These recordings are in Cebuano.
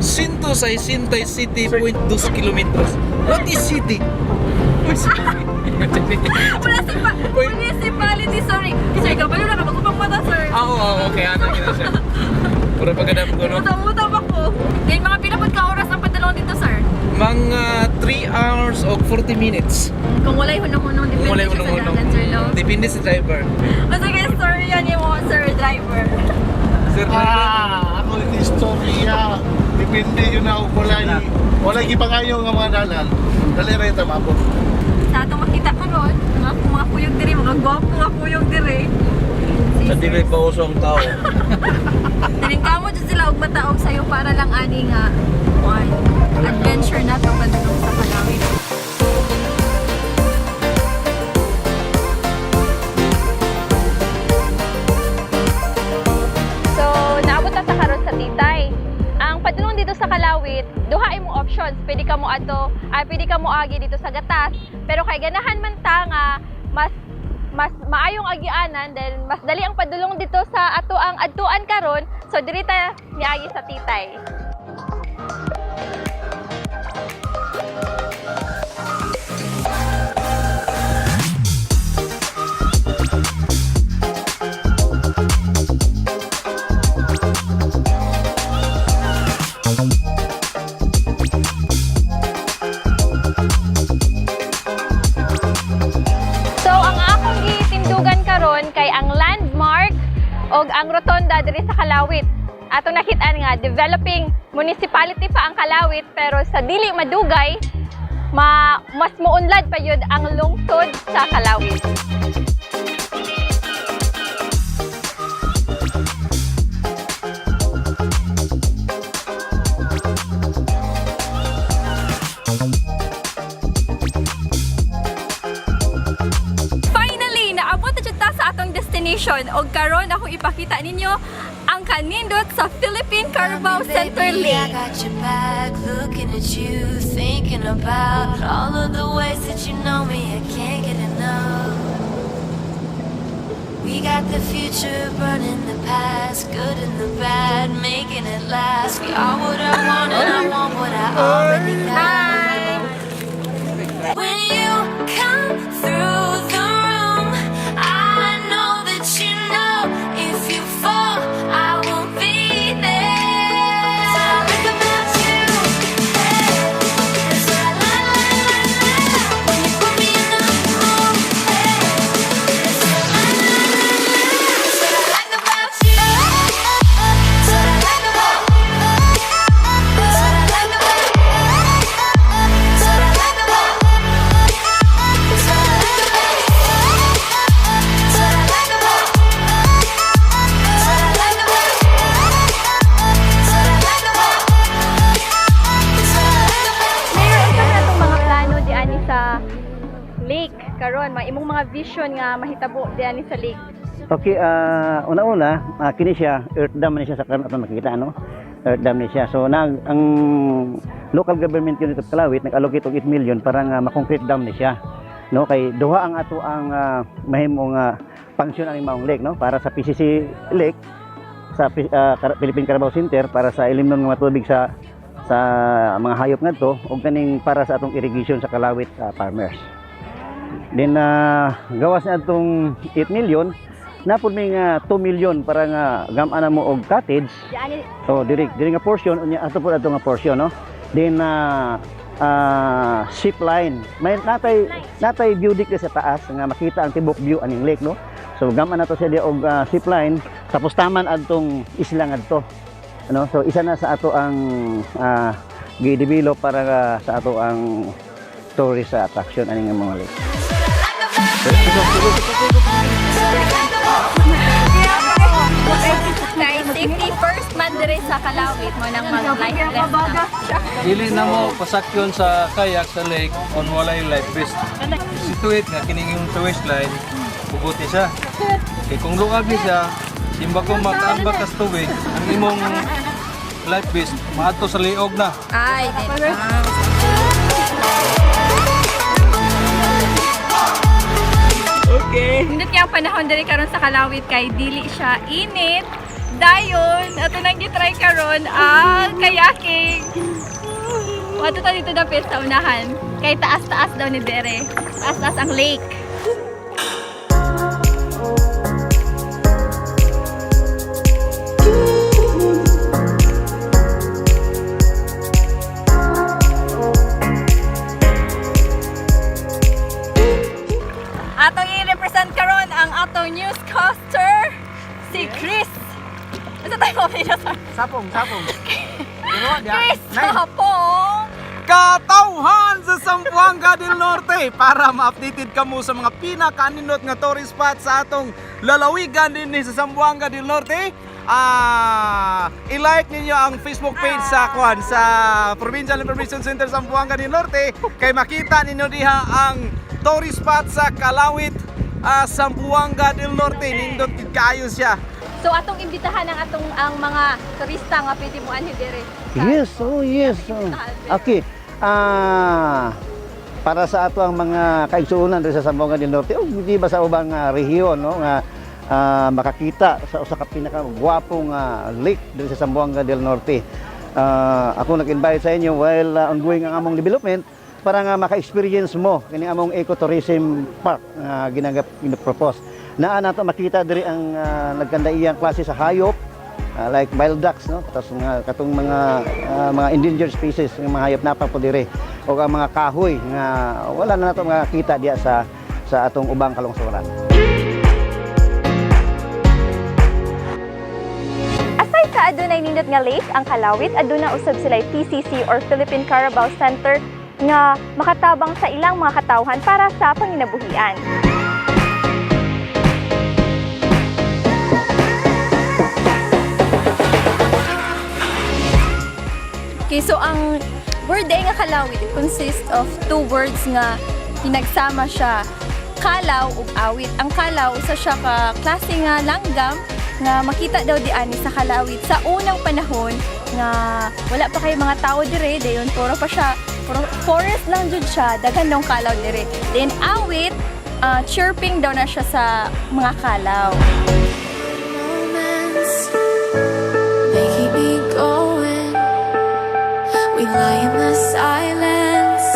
167.2 kilometros. What is city? Wala si pa, municipality, sorry. Sir, kabalo na ka magupang mata, sir. Ah, oo, okay. Ano gina siya? Puro pagkadam ko, no? Muta-muta pa ko. Then mga pila pud ka oras ang padulong dito, sir? Mga 3 hours o 40 minutes. Kung walay hunong-hunong, Kung depende walay siya sa unong-unong. dalan, sir, no? Depende sa driver. Basta kay story yan yung mga sir driver. Sir driver? Ah, ako yung istorya. Depende yun na kung walay, walay gipangayo nga mga dalan. Dali ra yung mabot. Sa atong makita karon, mga kuyog diri, mga gwapo nga kuyog diri. Si Sa sir. dili pa uso ang tao. Diring kamo jud sila og mataog sayo para lang ani nga kuan adventure na to padulong sa Kalawit. So, naabot na ta karon sa Titay. Ang padulong dito sa Kalawit, duha imong options. Pwede ka mo adto, ay pwede ka mo agi dito sa Gatas, pero kay ganahan man ta nga mas mas maayong agianan dahil mas dali ang padulong dito sa ato ang adtuan karon, so diri ta niagi sa Titay. So ang akong gitindugan karon kay ang landmark og ang rotonda diri sa Kalawit. Atong nakit-an nga developing municipality pa ang Kalawit, pero sa dili madugay mas muunlad pa yun ang lungsod sa Kalawit. Finally, naabot na jud ta sa atong destination og karon akong ipakita ninyo ang kanindot sa Philippine Carabao Center Baby, I Lake. got your back, looking at you, thinking about all of the ways that you know me. I can't get enough. We got the future burning the past, good and the bad, making it last. We are what I want, and I want what I already got. When you come through the room, I know that you know if you fall, I won't be there. So I think about you. Hey, that's what I like, like, like, like. When you put me in the mood, hey, that's what I like, like, like, like. That's what I like about you. That's what I like about. That's what I like about. That's what I like about. That's what I like about. That's what I like about. That's what I like about. That's what I like about. That's what I like about. Mayor, unsa man atong mga plano di ani sa lake karon, mga imong mga vision nga mahitabo di ani sa lake? Okay, una-una, kini siya, earth dam ni siya sa karon atong makikita, ano? Earth dam ni siya. So ang local government unit of Kalawit nag-allocate og 8 million para nga ma-concrete dam ni siya. No, kay duha ang ato ang mahimong function ani maong lake, no, para sa PCC Lake sa Philippine Carabao Center, para sa ilimnon nga matubig sa mga hayop ngadto ug kaning para sa atong irrigation sa Kalawit farmers. Then gawas na atong 8 million, napud may nga 2 million para nga gam-an na mo og cottage. Di ani So diri diri nga portion, unya ato pud ato nga portion, no. Then ship line. May natay view deck sa taas nga makita ang tibok view aning lake, no. So gam-an nato siya di og ship line, tapos taman adtong isla ngadto. Ano? So isa na sa ato ang gi-develop para sa ato ang tourist attraction aning nga mga lake. Kay safety first man diri sa Kalawit mo nang mag life vest na. Dili na mo pasakyon sa kayak sa lake kung walay life vest. Situate nga kining yung tourist line, bubuti siya. Kay kung luag ni siya, simba ko makaambak kas tubig, ang imong life vest maadto sa liog na. Ay, din. Okay. Nindot kaya ang panahon diri karon sa Kalawit kay dili siya init. Dayon, ato nang gitry karon ang kayaking. Wato ta dito dapit sa unahan. Kay taas-taas daw ni dere. Taas-taas ang lake. Atong i-represent karon ang atong newscaster, si Chris. Asa tayo mo sir? Sapong, sapong. Chris Sapong! Katawhan sa Zamboanga del Norte para ma-updated ka mo sa mga pinakaninot nga tourist spot sa atong lalawigan din sa Zamboanga del Norte. I-like ninyo ang Facebook page sa kuan sa Provincial Information Center Zamboanga del Norte kay makita ninyo diha ang tourist spot sa Kalawit, Zamboanga del Norte. Nindot gid kaayo siya. So atong imbitahan ang atong ang mga turista nga pwede mo anhi dere. Yes, oh yes. Oh. Okay. Para sa ato ang mga kaigsuonan diri sa Zamboanga del Norte, o hindi ba sa ubang rehiyon, no, nga makakita sa usa ka pinaka gwapong lake diri sa Zamboanga del Norte. Ako nag-invite sa inyo while ongoing ang among development para nga maka-experience mo kini among ecotourism park nga ginagap propose. Naa nato makita diri ang nagkandaiyang klase sa hayop, like wild ducks, no, tapos mga katong mga mga endangered species nga mga hayop na pa po dire o ang mga kahoy nga wala na nato makakita diya sa atong ubang kalungsuran. Aside sa adunay nindot nga lake, ang Kalawit aduna usab sila PCC or Philippine Carabao Center nga makatabang sa ilang mga katawhan para sa panginabuhian. Okay, so ang word ay nga Kalawit, it consists of two words nga pinagsama siya, kalaw ug awit. Ang kalaw usa siya ka klase nga langgam nga makita daw di ani sa Kalawit sa unang panahon nga wala pa kay mga tao dire, dayon puro pa siya puro forest lang jud siya, daghan daw kalaw dire. Then awit, chirping daw na siya sa mga kalaw. Moments, they keep me going. We lie in the silence.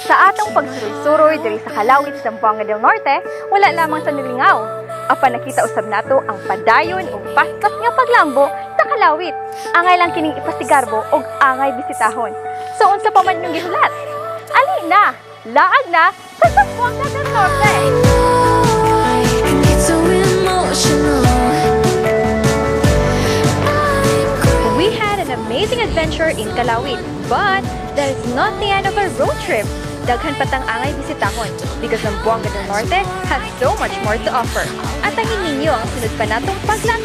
Sa atong pagsuroy-suroy diri sa Kalawit, Zamboanga del Norte, wala lamang sa nilingaw. Apan nakita usab nato ang padayon ug paspas nga paglambo sa Kalawit. Angay lang kining ipasigarbo og angay bisitahon. So unsa pa man inyong gihulat? Ali na, laag na sa Zamboanga del Norte. I know I can get so emotional. I'm We had an amazing adventure in Kalawit, but that is not the end of our road trip. Daghan patang angay bisitahon because Zamboanga del Norte has so much more to offer. At angin ninyo ang sunod pa natong paglaag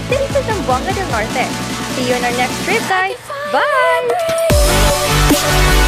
diri sa Zamboanga del Norte. See you in our next trip, guys! Bye! crazy.